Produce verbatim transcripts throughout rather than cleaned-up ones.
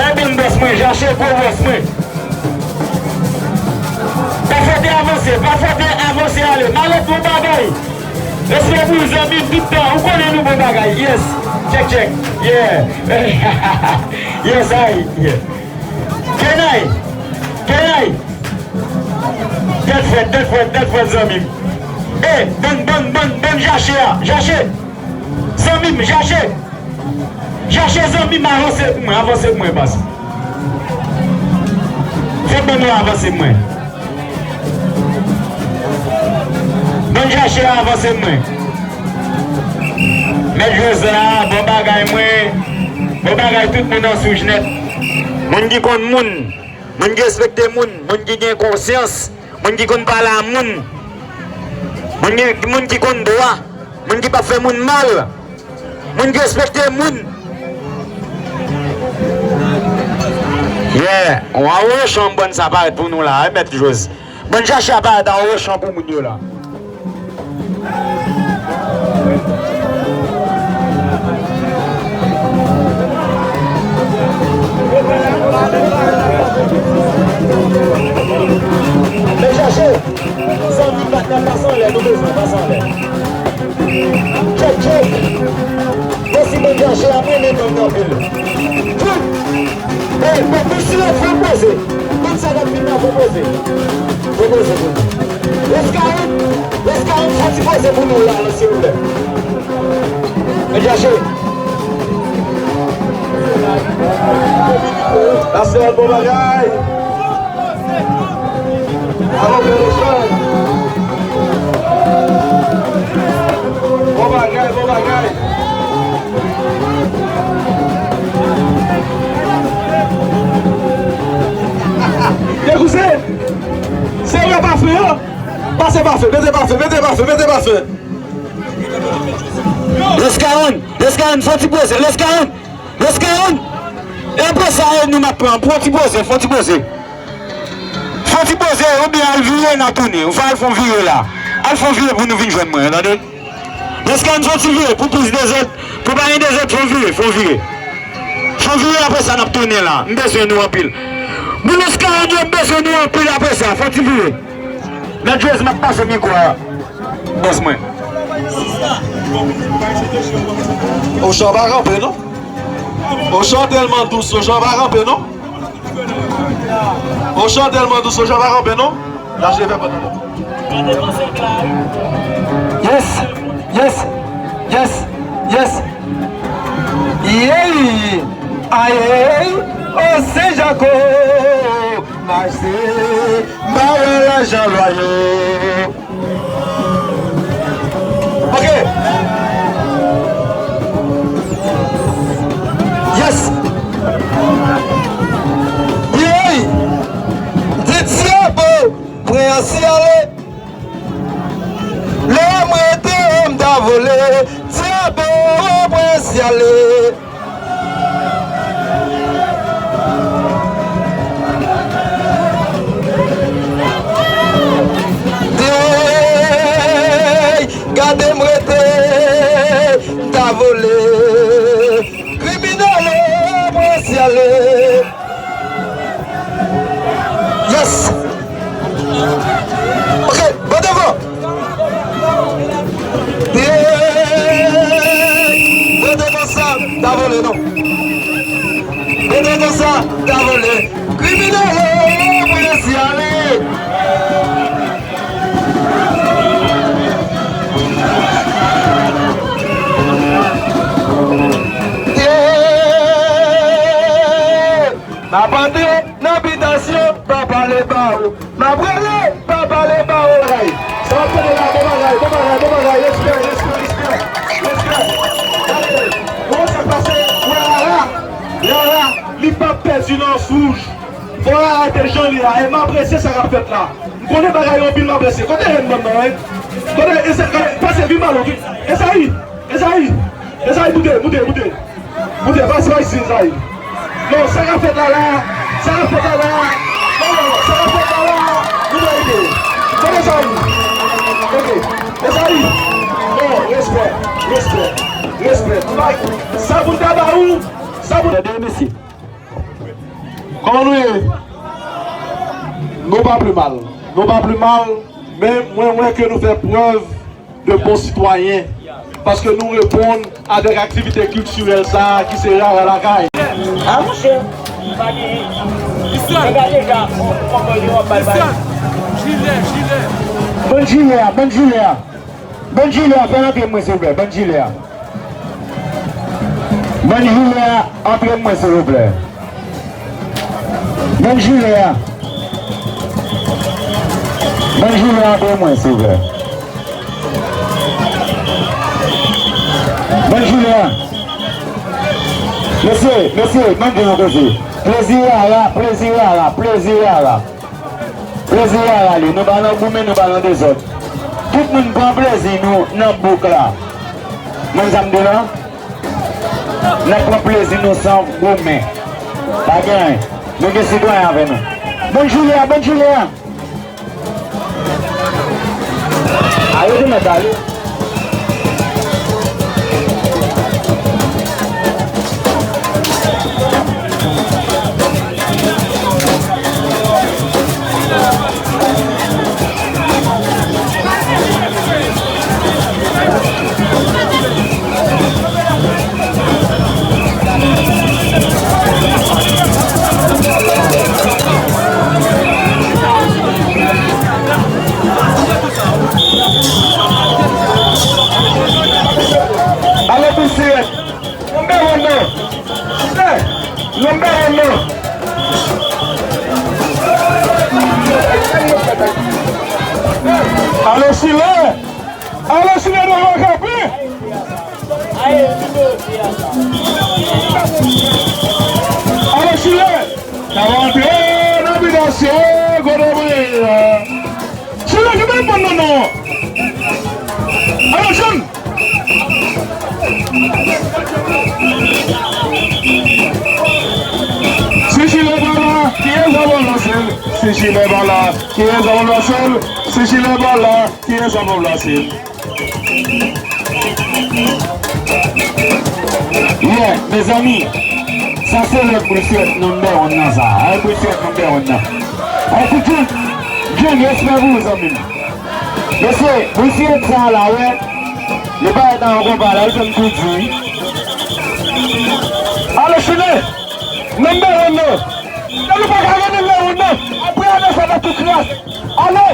Ebyen bòs mwen, Jache gwo bòs mwen. Pa fòte avanse, pa fòte avanse ale. Malèt bon bagay. Respè pou zanmi m tout tan. Ou konnen nou bon bagay. Yes. Check, check. Yeah. Yes, I. Yeah. Kenay. Kenay. Tèt frèt, tèt frèt, tèt frèt zanmi m. E, bann, bann, bann, bann Jache a. Jache. Zanmi m, Jache. Jache zanmi m, avanse pou mwen, avanse pou mwen, baz. Fè bann yo avanse pou mwen. Bann Jache a avanse pou mwen. Mèt Jozè a, bon bagay mwen. Bon bagay tout moun an souj nèt. Moun ki konn moun, moun ki respekte moun, moun ki gen konsyans, moun ki konn pale a moun, moun ki, moun ki konn dwa, moun ki p ap fè moun mal. Moun ki respekte moun. Yeah, on a Wochan bann sa parèt pou nou la, wi, mèt Joz. Bann Jache a parèt a Wochan pou moun yo la. Mèt Jache, zanmi, patnè, pase anlè, nou bezwen pase anlè. Tchèk, tchèk. Mèsi, bann Jache a, m renmen nonm nan anpil. Fout! Ey, pèp, mesye, fò poze. Tout sa k ap vin la, fò poze. Fò poze pou nou. Lèskawout, Lèskawout, fò ti poze pou nou la, silvouplè. Mèt Jache. Lasèl, bon bagay. Alò, bèl echanj. Bon bagay, bon bagay. Ye kouzen, se vre pa fè yo. Pase pa fè, mete pa fè, mete pa fè, mete pa fè. Lèskawout, Lèskawout, fò ti poze, Lèskawout. Lèskawout! E apre sa, e nou m ap pran. Fò ti poze, fò ti poze. Fò ti poze, oubyen al vire, n a tounen. Ou fè al fè on vire la. Al fè on vire pou nou vin jwenn mwen, tande? Lèskawout, fò ti vire, pou plis dezòd, pou pa gen dezòd, fè on vire, fè on vire. Fè on vire, apre sa, n ap tounen la. M bezwen nou anpil. Moun Lèskawout yo, m bezwen nou anpil apre sa. Fò ti vire. Mèt Jezi, m ap pase mikwo a. Bòs mwen. Ochan pa kanpe, non? Ochan tèlman dous, Ochan pa kanpe, non? Ochan tèlman dous, Ochan pa kanpe, non? Lache fè pòt la. Yes, yes, yes, yes. Yey, ayey, o Sen Jako, mache, m pa wè lajan lwa yo. Ok. Yes. Yey! Di dyabo, prens ale. Lè m rete, m ta vole. Dyabo, prens ale. Ey, gade m rete, m ta vole. Kriminèl, prens ale. Yes. Ok, bon devan. Ey, bon devan sa, ta vole non. Bon devan sa, ta vole. Kriminèl, prens ale. Ey, m ap antre nan bitasyon, pa pale ba ou. M ap rele, pa pale ba ou. Bagay. Sa w ap tande la, bon bagay, bon bagay, bon bagay. Respè, respè, respè, respè. Gade, ou wè sa k pase? Ou wè Rara? Rara, li p ap pèdi nan wouj. Fò Rara rete jan li a. E m apresye sa k ap fèt la. M konnen bagay yo anpil, m apresye. Kote rèn bann nan, en? Kote, e sa, e, pase vin ba l, oke? Esayi! Esayi! Esayi, moute, moute, moute. Moute, pase pa isi, Esayi. Non, sa k ap fèt la la, sa k ap fèt la la. Non, non, non, sa k ap fèt la la, nou merite. Kote Esayi? Ok. Esayi. Non, respè, respè, respè. Sa pou n ta ba ou, sa pou n ta ba ou. Tande, mesye. Kòman nou ye? Nou pa pli mal. Nou pa pli mal, men mwen wè ke nou fè prèv de bon sitwayen. Paske nou reponn avèk aktivite kiltirèl sa a ki se Rara Lakay. A monchè, pa genyen. Mwen gade deja, on, on, on, yo ap bay bay. Bann jilè a, bann jilè a. Bann jilè a, fè l antre mwen, silvouplè. Bann jilè a. Bann jilè a, antre mwen, silvouplè. Bann jilè a. Bann jilè a, antre mwen, silvouplè. Bann jilè a. Mesye, mesye, mande yon koze. Plezi rara, plezi rara, plezi rara. Plezi rara li, nou pa nan goumen, nou pa nan dezòd. Tout moun pran plezi nou nan bouk la. Menm sa m di la, n ap pran plezi nou san goumen. Pa gen anyen. Nou gen sitwayen avè nou. Bann jilè a, bann jilè a. Arete mèt la, wi. Ale, mesye! Number one nan! Hey! Number one nan! Ale, Chile! Ale, Chile, nan Wakapi! Ale, Chile! N ap antre nan bitasyon kote mwen ye a. Chile ki bay bann nan non. Alò, jèn. Si Chile pa la, kiyès ap ranplase l? Si Chile pa la, kiyès ap ranplase l? Si Chile pa la, kiyès ap ranplase l? Yeah, mezanmi, sa se lòt Brisèt number one nan sa. Ay, Brisèt number one nan. Ay, ti Jun, Jun, respè pou ou, zanmi m. Mesye, Brisèt sa la, wè, li parèt nan yon konpa la, li fè m tou di. Ale, Chile, number one nan. Nan nou pa ka rele lè ou nan. Apre ale sa nan tout klas. Ale!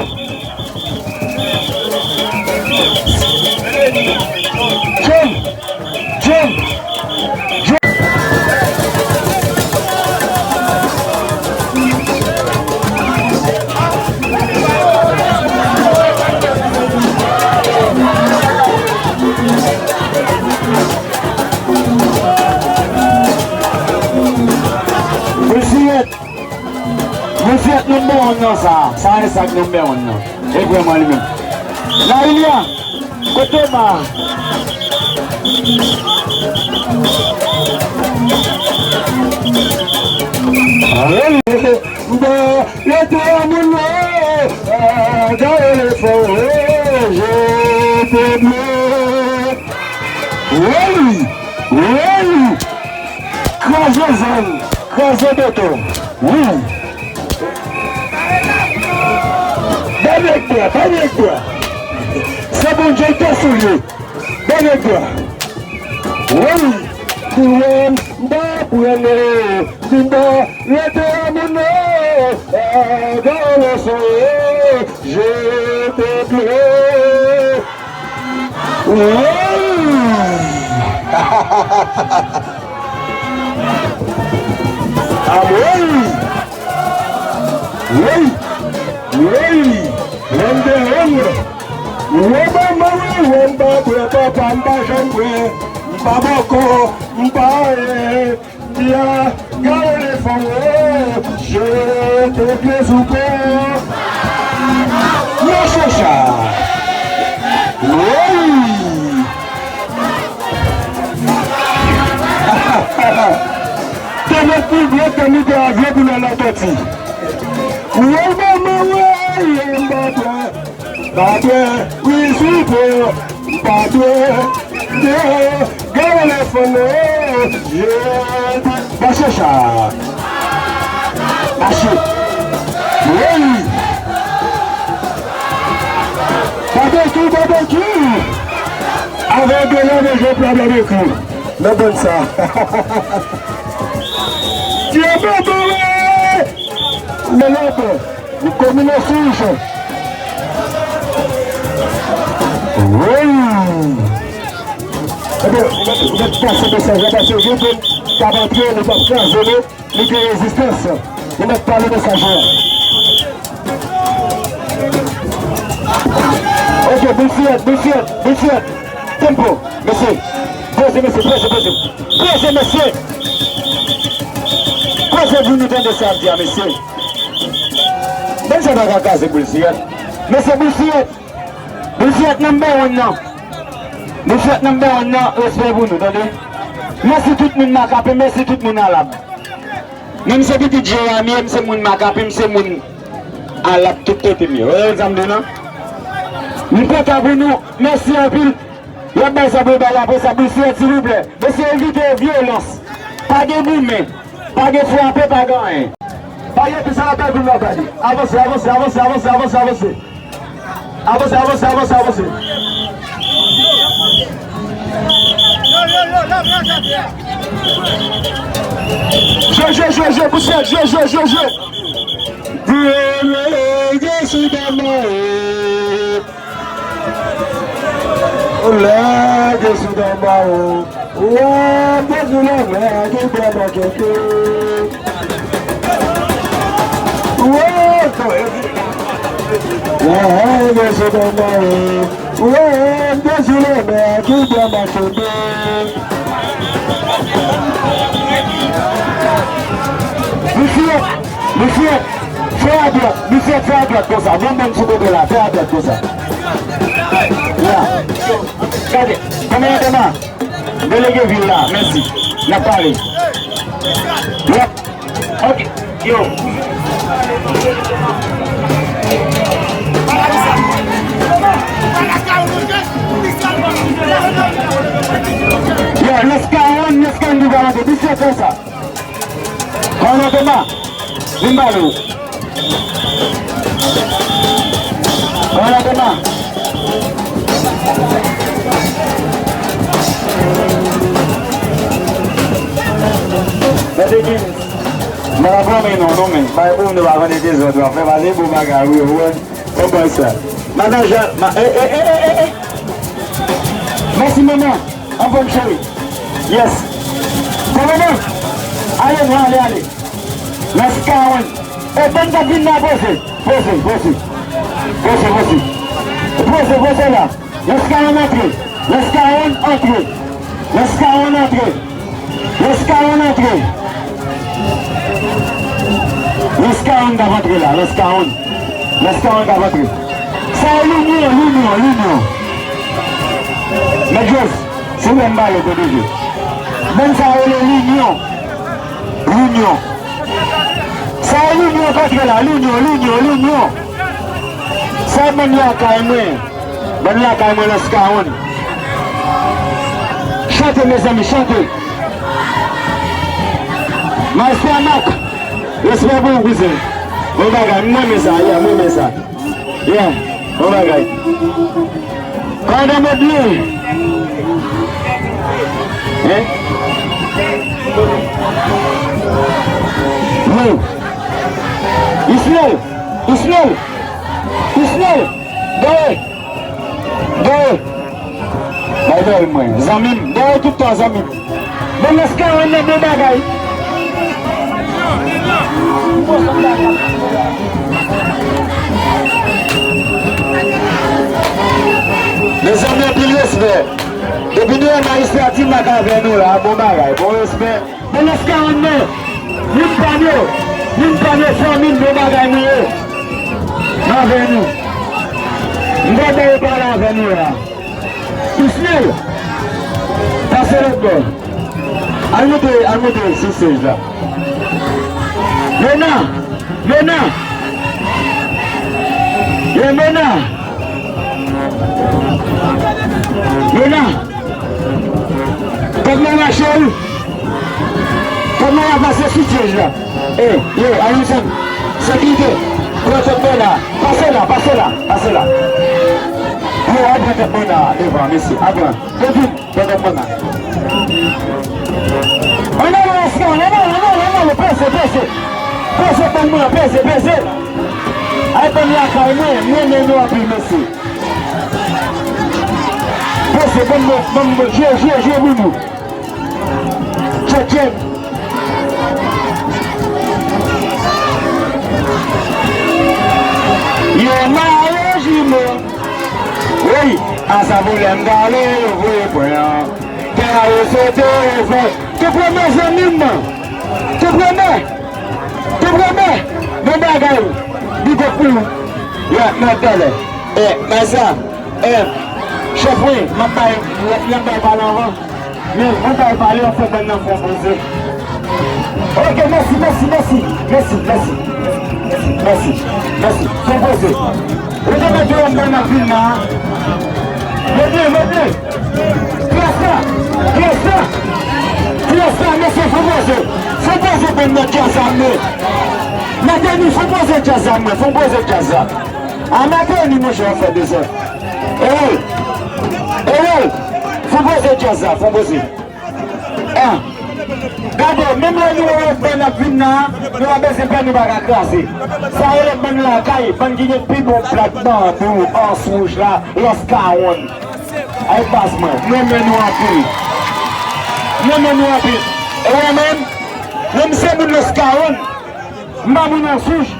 Jèn! Jèn! Jèn! Mesye! Mesye, number one nan sa. Sa e sa k number one nan. E vrèman li menm. Larilia, kote ma? Rete moun nan, gade le fò, je te ble. Woy! Woy! Kraze zèl, kraze beton. Wi. Ba nèg bwa, ba nèg bwa. Se Bondye k te soulye. Ba nèg bwa. Wi. Di w m pa prene, di m pa rete moun nan. Gade le fò, je te ble. Woy! A woy! Woy! Woy! Wonde wonde! Wo manman wi, wo m pa bwè, papa m pa janm bwè, m pa bòkò, m pa anyen. Bia, gade le fò, je te ble sou kò. Nan chacha. Woy! Te met pou blo, te mete avyon pou lè Latòti. Woy, manman, woy, m pa bwè. Pa bwè, wi, soupe, pa bwè, bwè, gade le fò, non, je te, ba chacha. Mache. Wi. Babekyou, babekyou. Avè de lè de je pla babekyou. Nan bann sa. Dye bebe! Lè lè de. Ou komine sou je. Wi. Ebyen, ou mèt, ou mèt pase mesaj la, paske gen moun k ap antre, nou p ap kraze nou. Li gen rezistans. Li mèt pale mesaj la. Ok, Boul Siyèt, Boul Siyèt, Boul Siyèt. Tempo, mesye. Poze, mesye, poze, poze. Poze, mesye. Poze pou nou tande sa ap di a, mesye. Bann sa pa ka kraze Boul Siyèt. Mesye Boul Siyèt. Boul Siyèt number one nan. Boul Siyèt number one nan, respè pou nou, tande. Mèsi tout moun Makapè, mèsi tout moun Alab. Mwen m se pitit Jeremi, m se moun Makapè, m se moun Alab tout tete m yo. Ou wè sa m di w lan? M kontan pou nou, mèsi anpil. Y ap bay sa pou yo bay apre sa, Boul Siyèt, silvouplè. Mesye, evite vyolans. Pa gen goumen, pa gen frape, pa gen anyen. Pa gen pis a la, pa gen la, pa gen. Avanse, avanse, avanse, avanse, avanse, avanse. Avanse, avanse, avanse, avanse. Jwe, jwe, jwe, jwe, Boul Siyèt, jwe, jwe, jwe, jwe. Olè, Jezi nan ba ou. Wè, Jezi nan ba ou. Wè, Jezi nan ba ou. Wè, Jezi nan ba ou. Misye, misye, fè adwat, misye, fè adwat konsa. Mwen menm sou kote la, fè adwat konsa. Ya. Gade, kòman yon dema? Delege vil la, mèsi. N ap pale. Yep. Ok. Yo. Yo, let's go on, let's go on, let's go on. Kòmandan Toma, vin pale w. Kòmandan Toma. Gade James. Mwen pa pran men non, non, men. Bay pou nou pa konn dezòd w ap fè, pase bon bagay, wi, ou wè. Konprann sa. Madanm Jan, ma, eh, eh, eh, eh, eh, eh. Mèsi, manman. Anfòm, cheri. Yes. Bon, manman. Ale, non, ale, ale. Let's go. E, bann k ap vin la, poze. Poze, poze. Poze, poze. Poze, poze la. Let's go, antre. Let's go, antre. Let's go, antre. Lèskaron antre. Lèskaron k ap antre la. Lèskaron. Lèskaron k ap antre. Sa e linyon, linyon, linyon. Mèt Jos, silvouplè m pale kote je. Bann sa rele linyon. Linyon. Sa e linyon k antre la. Linyon, linyon, linyon. Sa e bann lakay mwen. Bann lakay mwen Lèskaron. Chante, mezanmi, chante. Maestro Anak, respè pou ou, kouzen. Bon bagay, m renmen sa, yeah, m renmen sa. Yeah, bon bagay. Pandan mwen byen. Hein? Wi. Ismael, Ismael, Ismael. Dèyè. Dèyè. Bay dèyè mwen. Zanmi m. Dèyè tout tan, zanmi m. Bon, Lèskaron nan bon bagay. Mezanmi, anpil respè. Depi nou wè majistra Timak avè nou la, bon bagay, bon respè. Bon, Lèskaron nan, moun pa m yo, moun pa m yo, fanmi m, bon bagay nou ye. M avè nou. M kontan yo pale avè nou la. Ismael, pase lòt bò. Al moute, al moute sou stage la. Mena, Mena. Ye Mena. Mena. Kòb mwen mache wi. Kò Mwen ap pase sou syèj la. E, yo, Harrison, sekirite, pran tèt mwen la. Pase la, pase la, pase la. Yo, al pran tèt mwen la, devan, mesye. Al pran. Devan, pran tèt mwen la. Ann ale, Oscar, ann ale, ann ale, ann ale, peze, peze. Peze, ban mwen, peze, peze. Ay, ban m lakay mwen, mwen, mwen, nou anpil, mesye. Peze, ban mwen, ban mwen, jwe, jwe, jwe, moun. Tchètchèt. Yo mare jimo. Wi, a sa pwoblèm gale yo voye pwen an. Tè a yo sote yo fè. Tou premye zanmi m nan. Tou premye. Tou premye. Bon bagay. Big up pou ou. Yeah, mwen talè. Eh, men sa. Eh, chèf mwen, m ap bay, m ap bay pale anvan. Men, mwen bay pale, an fè bann nan fè poze. Ok, mèsi, mèsi, mèsi. Mèsi, mèsi. Mèsi, mèsi. Fè poze. Ou te mete yon bann nan vin nan. Mete, mete. Fiesta, fiesta. Fiesta, mesye, fè poze. Fè poze bann nan djaz a mwen. Mete nou, fè poze djaz a mwen. Fè poze djaz la. Amatè ni monchè, w ap fè dezòd. Ewoy! Ewoy! Fon poze djaz la, fon poze. Ah! Gade, menm lè nou wè lòt bann ap vin la, nou pa bezwen pè, nou pa ka kraze. Sa rele bann lakay, bann ki gen pi bon plat banbou, Anse Rouge la, Los Cajón. Ay baz mwen, m renmen nou anpil. M renmen nou anpil. E wè menm, menm se moun Los Cajón. M pa moun Anse Rouge.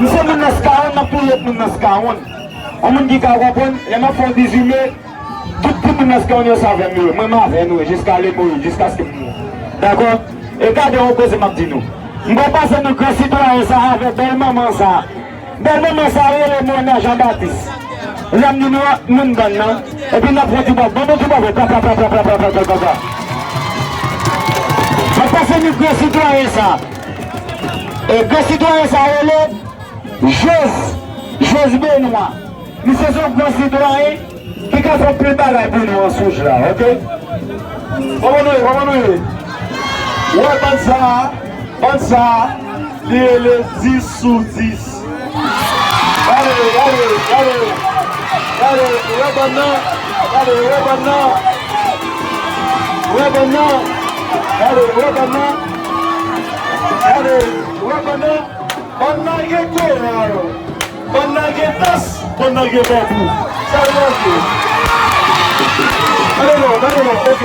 M se moun nan Skawonn, m ap toujou ret moun nan Skawonn. Yon moun ki ka konprann, lè m ap fè yon dizuit me, tout timoun nan Skawonn yo se avè m yo ye. Mwen, m avè nou jiska lemorit, jiskaske m mouri. Dakò? E gade yon koze m ap di nou. M pral pase nou gran sitwayen sa avè bèl manman sa. Bèl manman sa rele Mona Jean Baptiste. Lè m di nou, moun bann nan. Epi n ap fè ti bòb. Bon, bon, ti bòb. Pa, pa, pa. M ap pase nou gran sitwayen sa. E gran sitwayen sa rele Jos, Jos Benoît. Misye se yon gran sitwayen ki ka fè anpil bagay pou nou Anse Rouge la, ok? Kòman nou ye? Kòman nou ye? Ou wè bann sa a, bann sa a, li rele dis sou dis. Gade, gade, gade, gade, ou wè bann nan, gade, ou wè bann nan, ou wè bann nan, gade, ou wè bann nan, gade, ou wè bann nan. Bann nan gen koral, bann nan gen dans, bann nan gen banbou. Sa yo ye. Gade non, gade non, ok.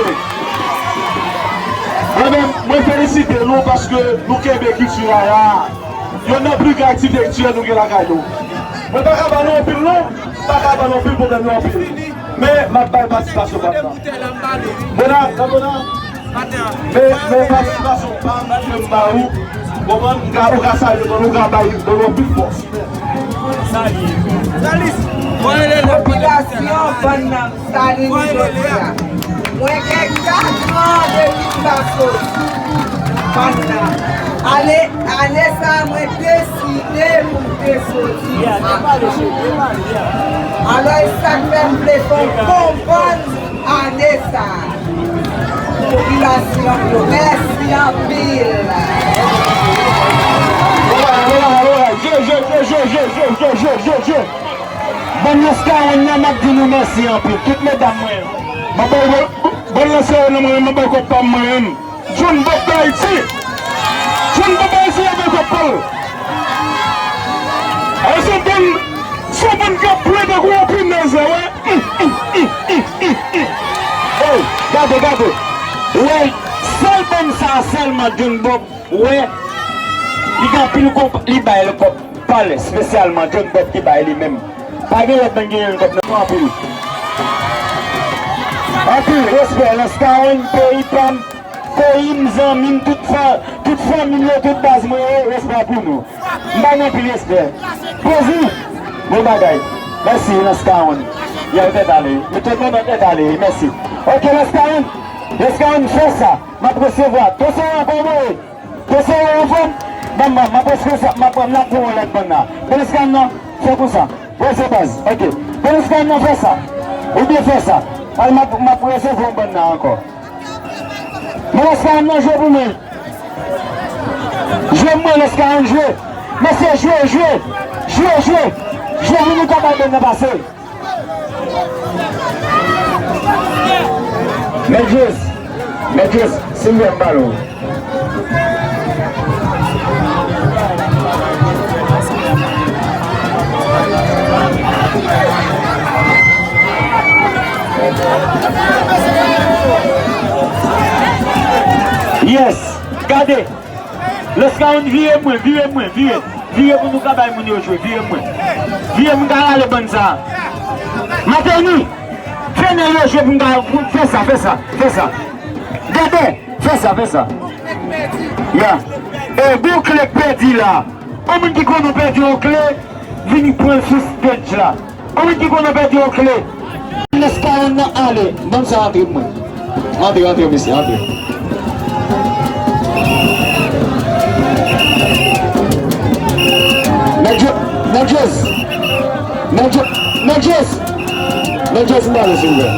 Mwen menm, mwen felisite nou paske nou kenbe kilti a la. Youn nan pli gran aktivite kiltirèl nou gen lakay nou. Mwen pa ka ba nou anpil non, m pa ka ba nou anpil pwoblèm yo anpil. Men, m ap bay patisipasyon pa m nan. Bona, nan Bona. Men, men patisipasyon pa m ke m ba ou. Konprann? M ka, ou ka salye, men ou ka bay, ban nou anpil fòs. Popilasyon bann nan, m salye nou jodi a. Mwen gen kat an depi m pa soti bann nan. Ale, ane sa a, mwen deside pou m te soti. Alò, e sa k fè m vle fè w konprann ane sa a. Popilasyon yo, mèsi anpil. Alright, alright, alright. Je, je, je, je. Bann nan Skawonn nan, m ap di nou mèsi anpil. Tout medam mwen yo. M ap bay, bann nan se yo nan mwen, m ap bay kòb pa m mwen menm. John Bob Dayiti. John Bob Dayiti ap fè kòb pa l. Ay, se yon bann, se yon bann k ap plen tankou yon pinèz la, wè. Ey, gade, gade. Wè, sèl bann sa a sèlman John Bob, wè, li gen anpil konp, li bay l kòb pa l, espesyalman John Bob ki bay li menm. Pa gen lòt bann ki gen kòb nan anpil. Anpil respè nan Skawonn, peyi pa m. Peyi m, zanmi m, tout fa-, tout fanmi m yo, tout baz mwen yo, respè pou nou. M ba nou anpil respè. Pozi, bon bagay. Mèsi, nan Skawonn. Ya, ou tèt ale. Ou tèt mwen, tèt ale. Mèsi. Ok, nan Skawonn. Nan Skawonn, fè sa. M ap resevwa. Toseye ankò, mwen. Toseye anfòm. Ban m, ban m, m ap resevwa. M ap pran, m ap pran yon lòt bann nan. Bèl Skawonn nan, fè konsa. Wè se baz, ok. Bèl Skawonn nan fè sa. Oubyen fè sa. Al, m ap, m ap resevwa yon bann nan ankò. Bèl Skawonn nan jwe pou mwen. Jwe mwen, Lèskarann jwe. Mesye, jwe, jwe. Jwe, jwe. Jwe pou nou ka bay bann nan pase. Mèt Jez, Mèt Jez, silvouplè, m pale w. Yes, gade. Lèskarann, vire mwen, vire mwen, vire. Vire pou nou ka bay moun yo jwe, vire mwen. Vire, m ka rale bann sa. Mateni, fè nèg yo jwe pou m ka, pou, fè sa, fè sa, fè sa. Gade, fè sa, fè sa. Ya. E, gon kle k pèdi la. Yon moun ki konnen w pèdi yon kle, vin pran l sou stage la. Ou ki konnen pèdi yon kle. Lèskarann nan ale. Ban m sa antre pou mwen. Antre, antre, mesye, antre. Mèt Jez, Mèt Jez. Mèt Jez, Mèt Jez. Mèt Jez, m pale, silvouplè.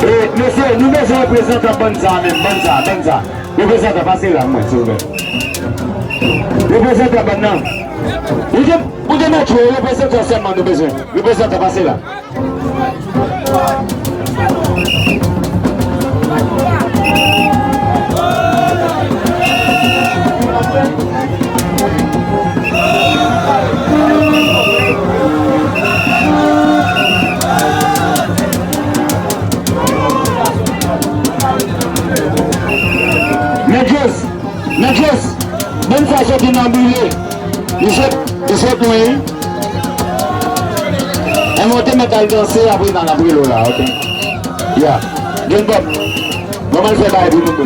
E, mesye, nou bezwen reprezantan bann sa menm, bann sa, bann sa. Reprezantan, pase la, mwen, silvouplè. Reprezantan bann nan. Ou te, ou te mèt jwe, reprezantan sèlman nou bezwen. Reprezantan, pase la. Mèt Jez, Mèt Jez, bann sa soti nan boule. Li sot, li sot lwen, wi. Enben, w te mèt al danse, apre n a, n ap rele w la, oke? Ya. Gen bòb. Ban m al fè bagay pou nou, bro.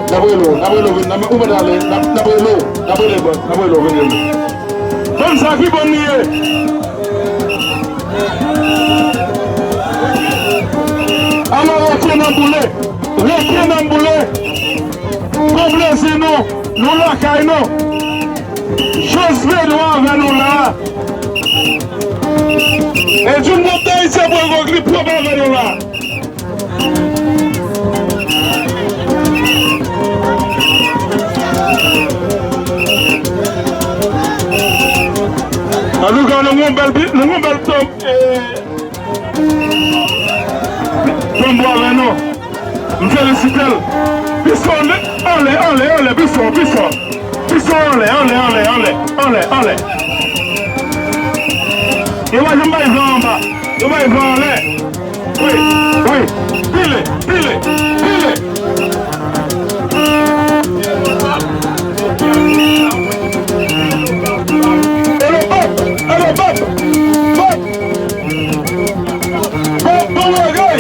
N ap rele w, n ap rele w, vin, n ap, ou mèt ale, n ap, n ap rele w, n ap rele w, n ap rele w, vin, vin. Bann sa ki bann li ye? Alò, rete nan boule. Rete nan boule. Bon plezi nou. Nou lakay nou. Josbe nou avè nou la. Edwin Bob Dayiti ap pran gwòg li pwòp avè nou la. Antouka, nou gon bèl bit, nou gon bèl tanp, eh, tanbou avè nou. M felisite l. Pistol anlè, anlè, anlè, pistol, pistol. Pistol anlè, anlè, anlè, anlè, anlè, anlè. Yo pa janm bay van anba. Yo bay van anlè. Wi, wi. Pile, pile, pile. Alo, Bob! Alo, Bob! Bob! Bob, bon bagay!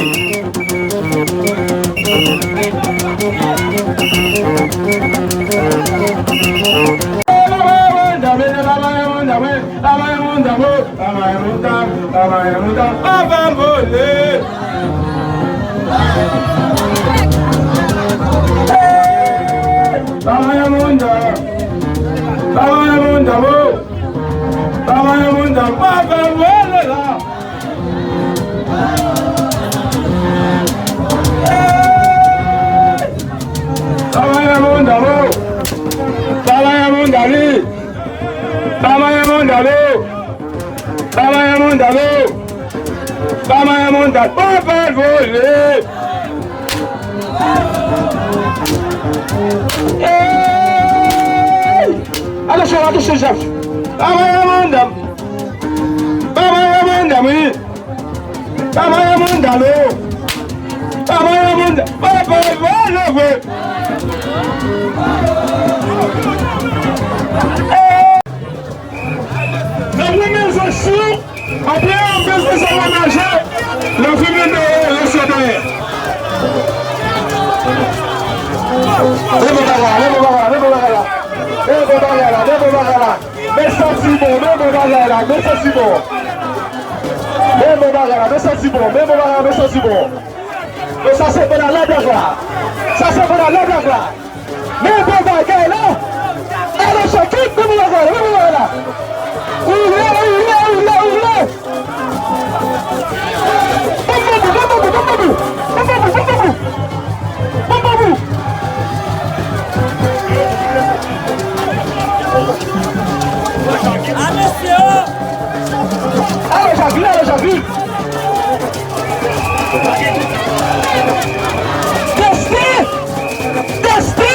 Travay nan moun damo. Travay nan moun dali. Travay nan moun damo. Travay nan moun damo. Travay nan moun damo. Papa vole. Hey! Attention, attention, chef. Travay nan moun damo. Travay nan moun damo, wi. Travay nan moun damo. Travay nan moun damo. Papa vole, vole. Nan premye zòsyon, apre anpil pèsòn ramaje, nan premye dèyè, rete dèyè. Leve bagay la, leve bagay la, leve bagay la. Leve bagay la, leve bagay la. Men sa si bon, leve bagay la, men sa si bon. Men bon bagay la, men santi bon, men bon bagay la, men santi bon. Men sa se bon la, la blag la. Sa se bon la, la blag la. Men bon bagay la. Alo, Chakit, men bon bagay la, men bon bagay la. Oule, oule, oule, oule. Bon, bon, bon, bon, bon, bon, bon, bon, bon, bon, bon, bon, bon. Bon, bon, bon. A mesye o! Alo, Jacqueline, alo, Jacqueline. Teste! Teste!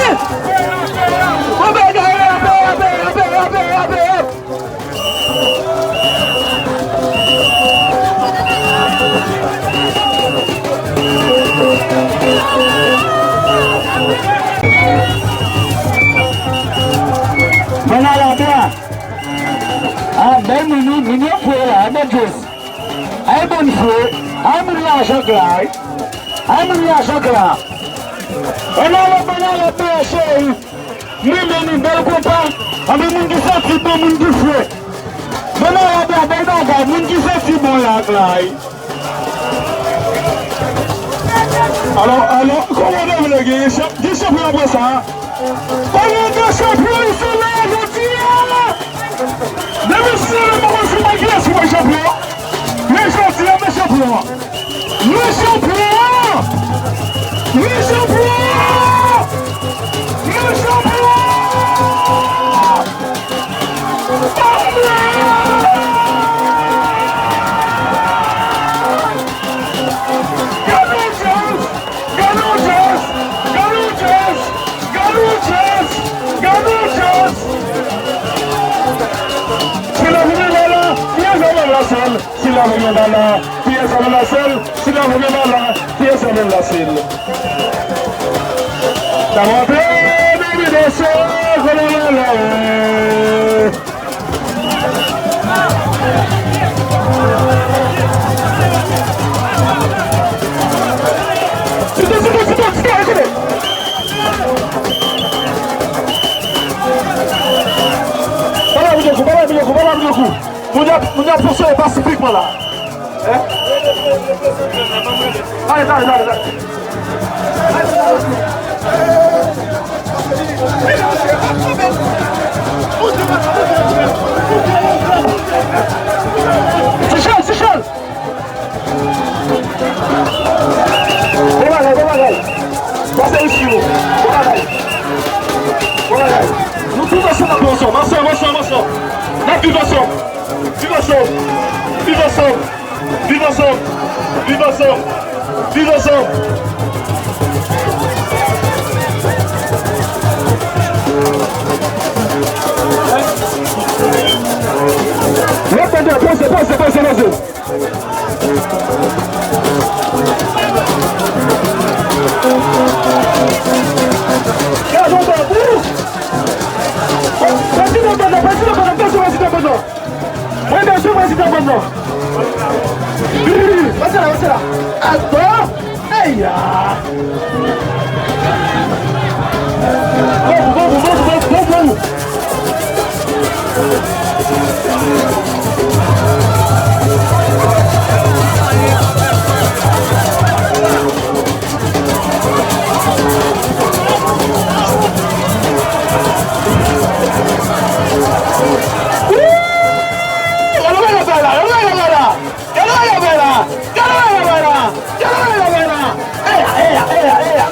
Bon bagay, rapè, rapè, rapè, rapè, rapè, rapè. Mwen la, la, la. Ah, bèl moun, moun, moun yo fre la, bèl jwès. Ay, moun fre, ay, moun lajan k la, ay. Ay, moun lajan k la. Ann ale, ann ale, bèl cheri. M renmen nou, bèl konpa. Anben, moun ki santi bon, moun ki fre. Bon, nan rad la, bèl bagay, moun ki santi bon la, ak la, wi. Alò, alò, kòman w vle gen chanp-, gen chanpyon apre sa? Kòman w gen chanpyon isit la, jodi a? Depi si se pa konn se pa kiyès ki pran chanpyon. Men jodi a, men chanpyon an. Men chanpyon an! Men chanpyon an! Men chanpyon an! Gade yon djaz! Gade yon djaz! Gade yon djaz! Gade yon djaz! Gade yon djaz! Gade yon djaz! Si lè vini la, kiyès avèk la sèl? Si lè vini la, kiyès avèk la sèl? Si lè vini la, kiyès avèk la sèl? Sa monte, baby, danse, kòman w la, eh? Pale avèk yo, pale avèk yo, pale avèk yo. Moun y ap, moun y ap fonksyone pasifikman la. Hein? Allez, allez, allez, allez. Seychelles, Seychelles. Bon bagay, bon bagay. Pase isi yo. Bon bagay. Bon bagay. Nou tout ansanm, nou ansanm, ansanm, ansanm, ansanm. N ap viv ansanm. Viv ansanm! Viv ansanm! Viv ansanm! Viv ansanm! Viv ansanm! Lòt bò a, poze, poze, poze, poze. Gade yon babou! Prezidan Banda, prezidan Banda, prezidan Banda! Mwen bezwen prezidan bann nan. Pase la, pase la. Atò. Eya. Bon, bon, bon, bon, bon, bon, bon. Wouy! Gade bagay la, gade bagay la, gade bagay la. Gade bagay la, gade bagay la, gade bagay la. Eya, eya, eya, eya,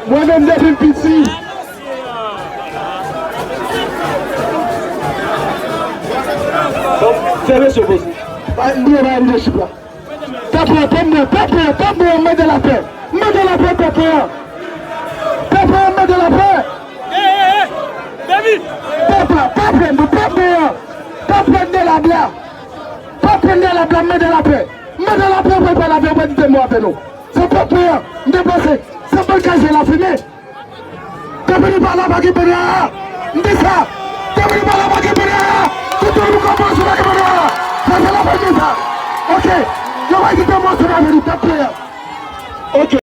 Mwen menm depi m piti. Fè mesye poze. Ba, m bliye ba m de chip la. Pèp la, pèp mwen, pèp mwen, pèp mwen, mande lapè. Mande lapè, pèp mwen. Pèp mwen, mande lapè. Pèp la, pèp mwen, pèp mwen. Pèp mwen, de la bla. Pèp mwen, de la bla, mande lapè. Mande lapè, pèp la, pèp mwen, di de mo avè nou. Se pèp mwen an, m te panse, se bann kaje la fimen. Depi nou pa la, pa gen bannann. M di sa. Depi nou pa la, pa gen bannann. Tout moun kòmanse pa gen bannann. Sa se la fè m di sa. Ok. Yo va kite mwen ansanm avè nou, pèp mwen an. Ok.